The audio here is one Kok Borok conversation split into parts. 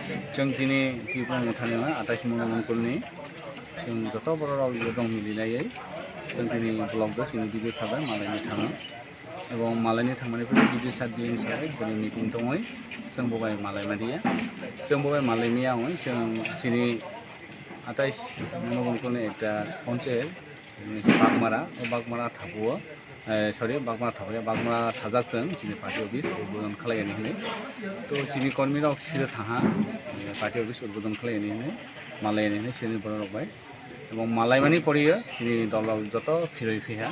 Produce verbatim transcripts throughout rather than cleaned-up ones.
Chwng tini Tipra Mothani atais Mungkulni chwng joto borok rok dong milinaiwi chwng tini vlog do chini video sabai malaini thango. Ebong malaini thangmani pore video sat di hinwi sabai bini meeting tongwi chwng bo bai malai madiya. Chwng bo bai malai miya wngwi chwng chini atais Mungkulni ekta ponchayat Bagmara, o Bagmara thapuo, eh, sorry, Bagmara thapuo, Bagmara thajak chwng chini party office udbodon khlaiyani hinwi. To chini kormi rok siro thaha, eh, party office udbodon khlaiyani hinwi, malaiyani hinwi chini borok rok bai. Ebong malaimani poriyo chini dol rok joto phiroi phiha,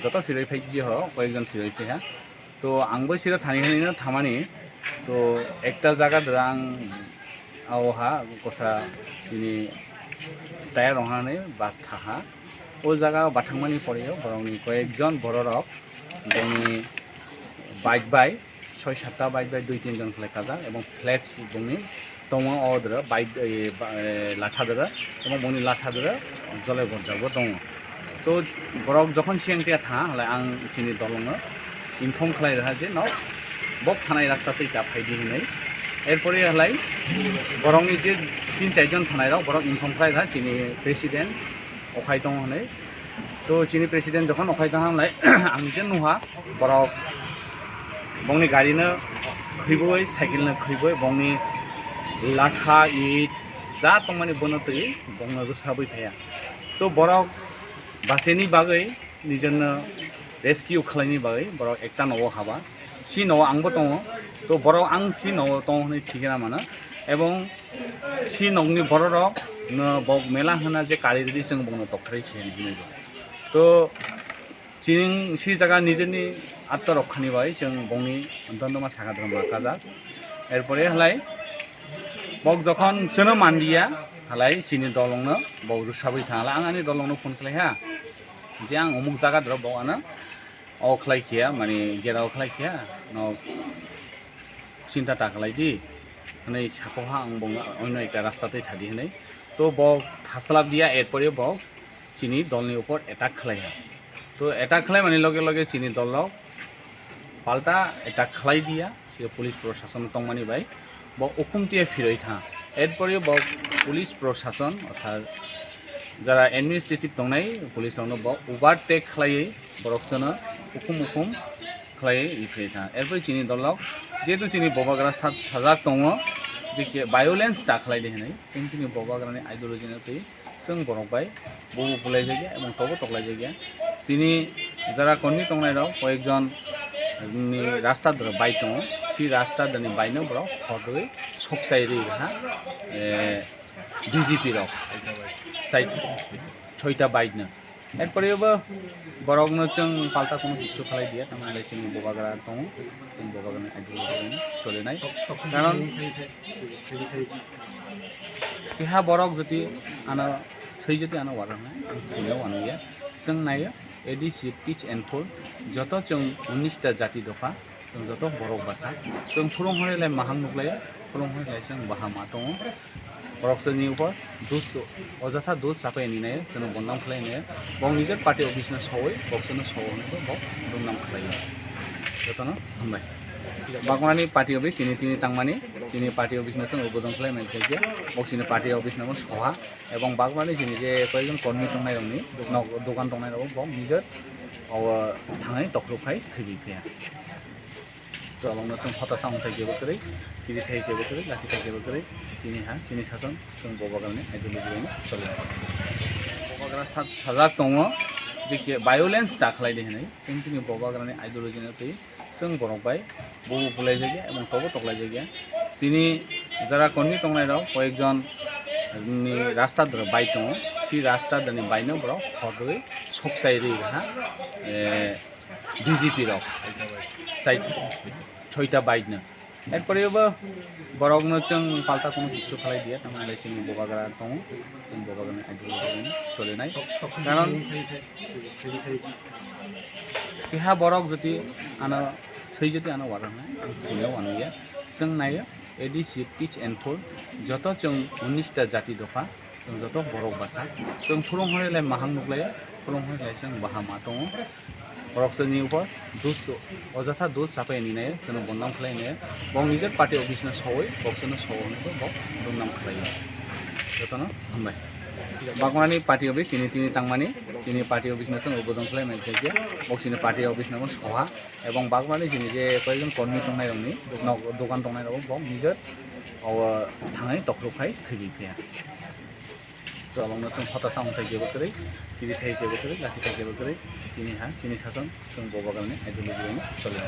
joto phiroi phai ho, koyekjon phiroi phiha. To ang bai siro thani hinwi no thamani. To ekta jaga dora ang aoha kosa tini tayar rong hanai ba thaha. O jaga bathangmani poriyo borokni koyekjon bororok bongni bike bai soi satta bike bai dui tin jon khlai kajak ebong flex bongni tongo o doro bike, eh, ba-, eh, latha doro, ebong bongni latha doro jole borjak bo tongo. To borok jokhon siyang tiya tha halai ang chini dolongno inform khlai rwha je no bok thanai rasta twi ta phaidi hinwi. Erpore halai borokni je tin char jon thanai rok borok inform khlai rwha chini president okhai tongo hinwi. To chini president jokhon okhai tong halai ang je nuha borok bongni gari no khwiboi, cycle no khwiboi, bongni latha, it, ja tongmani bono twi bongno rwsabwi phaiya. To borok bacheni bagwi, nijorno rescue khlaini bagwi borok ekta nogo haba. Si nogo angbo tongo. To borok ang si nogo tongo hwnwi thikna mano. Ebong si nokni bororok no bok mela hwna je kari rwdi chwng bongno tokthrai se hinwi bo. To chini si jaga nijeni attorok khani bai chwng bongni dondoma saka dondoma kajak. Erpore halai bok jokhon chwno manliya halai chini dolongno bok rwsabwi thang halai ang ani dolongno phone khlai ha. Je ang umuk jaga doro bok ano o khlai khiya, mani gera o khlai khiya, no chinta ta khlai di, hwnwi sakokha ang bongno oino ekta rasta twi thadi hwnwi. To bok thaslap diya, erpore bok chini dolni upor attack khlai ha. To attack khlai mani loge loge chini dol rok palta attack khlai diya. Siro police prosason tongmani bai bo ukhum tiya phiroi tha. Erpore bo police prosason orthat jara administrative tongnai police rokno bo overtake khlaiwi borok sono ukhum ukhum khlaiwi phiroi tha. Erpore chini dolok jehetu chini bobagra sa-, sajak tongo je violence ta khlai di hinwi, chini bobagrani ideology no twi chwng borok bai bubu bulai jakya ebong tobo toklai jakya. Chini jara kormi tongnai rok koyekjon ni rasta doro bai tongo, si rasta dani bai no borok khorwi sokchai rwi ha, eh, B J P rok sai soita bai no. Erpore bo borok no chwng palta kuno kichu khlai diya, tamni lai chini bobagra tongo, chini bobagrani ideology no cholinai. Karon Keha borok jodi ano swi jodi ano waranai, ang swino wanliya. Chwng naio A D C pitch and pull, joto chwng unis ta jati dopha, chwng joto borok basa. Chwng phurung hwnwi lai mahang nuklaio, phurung hwnwi lai chwng baha ma tongo. Borok chwngni upor dus, ojotha dus chapai ni naio, chwngno bondam khlai naio. Bong nijor party office no sawoi, bok chwngno sawo hwnwi bo bok bondam khlaio. Jotono hambai. Bagmani party office chini tini tangmani, chini party office no chwng ubodan khlai mani thai khe, bok chini party office no soha, ebong bagmani chini je koyekjon kormi tongnai rokni, nok dogan tongnai rok bok nijor o thangwi tokrok khai khaibi phiya. To abang no chwng hota samung thai kebo kwrwi, tini thai kebo kwrwi, lasi thai kebo kwrwi, chini ha, chini sason, chwng bobagrani ideology bai choli. Bobagra sa-, sajak tongo, je ke violence ta khlai di hinwi, chwng tini bobagrani ideology no twi, chwng borok bai bubu bulai jakya ebong tobo toklai jakya. Chini jara kormi tongnai rok koyekjon ni rasta doro bai tongo, si rasta dani bai no borok khorwi sokchai rwi ha, eh, B J P rok sai soita bai no. Erpore bo borok no chwng palta kuno kichu khlai diya, tamni lai chini bobagra tongo, chini bobagrani ideology cholinai. Karon Keha borok jodi ano swi jodi ano waranai, ang swino wanliya. Chwng naio A D C pitch and pull, joto chwng unis ta jati dopha, chwng joto borok basa. Chwng phurung hwnwi lai mahang nuklaio, phurung hwnwi lai chwng baha ma tongo. Borok chini upor dus, ojotha dus chapai ni nai, chwng bodnam khlai nai. Bong nijor party office no sawoi, bok chwngno sawo hwnwi bo bok bodnam khlai. Jotono hambai. Bagmani party office chini tini tangmani, chini party office no chwng bodnam khlai mai khe, bok chini party office no sawa. Ebong bagmani chini je koyekjon kormi tongnai rokni, nok dogan tongnai rok bong nijor o thangwi tokrok khai khibwi phiya. Tolongno chwng hota samung thai kebo kwrwi, tini thai kebo kwrwi, lasi thai kebo kwrwi, chini ha, chini sason, chwng bo bagalni ideology bai choli.